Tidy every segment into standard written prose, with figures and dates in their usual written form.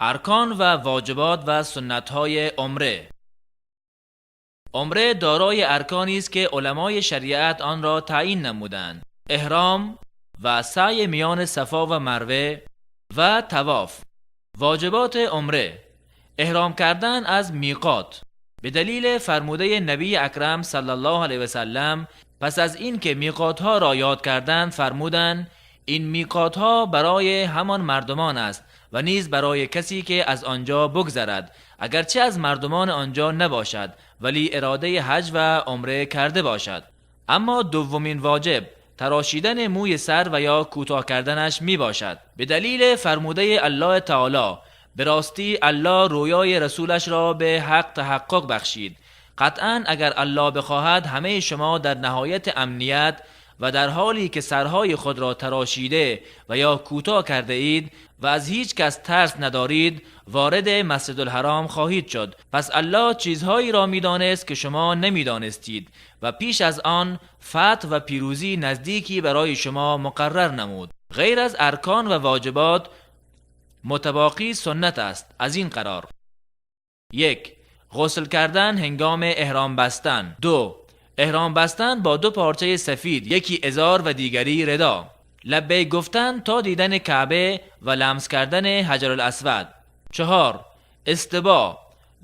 Аркон ва воҷибот ва суннатҳои умра. Умра дорои арконе аст, ки уламои шариат онро таъйин намуданд: эҳром ва саъй миёни Сафо ва Марва ва тавоф. Воҷиботи умра: эҳром кардан аз миқот ба далели фармудаи Набии Акрам саллаллоҳу алайҳи васаллам. Пас аз инки миқотҳоро ёд карданд, фармуданд: ин миқотҳо барои ҳамон мардумон аст ва низ барои касе ки аз он ҷо бигзарад, агарчи аз мардумони он ҷо набошад, вале иродаи ҳаҷ ва умра карда бошад. Аммо дуввумин воҷиб тарошидани мӯи сар ва ё кӯтоҳ карданаш мебошад, ба далели фармудаи Аллоҳи таъоло: ба ростӣ Аллоҳ рӯёи расулашро ба ҳақ таҳаққуқ бахшид. Қатъан агар Аллоҳ бихоҳад, ҳамаи шумо дар ниҳояти амният ва дар ҳоле ки сарҳои худро тарошида ва ё кӯтоҳ кардаед ва аз ҳеҷ кас тарс надоред, вориди Масҷидулҳаром хоҳед шуд. Пас Аллоҳ чизҳоеро медонист, ки шумо намедонистед, ва пеш аз он фатҳ ва пирӯзии наздике барои шумо муқаррар намуд. Ғайр аз аркон ва воҷибот, мутабоқӣ суннат аст. Аз ин қарор: 1. Ғусл кардан ҳангоми эҳром бастан. 2. Эҳром бастан бо ду порчаи сафед, яке изор ва дигаре ридо. Лаббайк гуфтан то дидани Каъба ва ламс кардани Ҳаҷарул-Асвад. 4. Истибоъ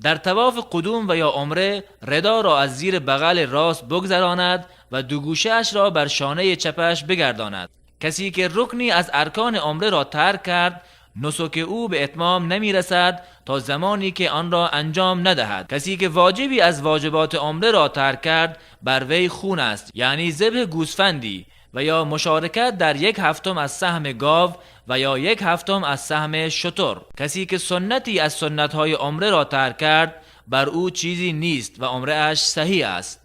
дар тавофи қудум ва ё умра ридоро аз зери бағали рост бигзаронад ва ду гӯшааш бар шонаи чапаш бигардонад. Касе ки рукне аз аркони умраро тарк кард, нусуки ӯ ба итмом намерасад то замоне ки онро анҷом надиҳад. Касе ки воҷибе аз воҷиботи умраро тарк кард, бар вай хун аст, яъне забҳи гӯсфанде ва ё мушорикат дар як ҳафтум аз саҳми гов ва ё як ҳафтум аз саҳми шутур. Касе ки суннате аз суннатҳои умраро тарк кард, бар ӯ чизе нест ва умрааш саҳеҳ аст.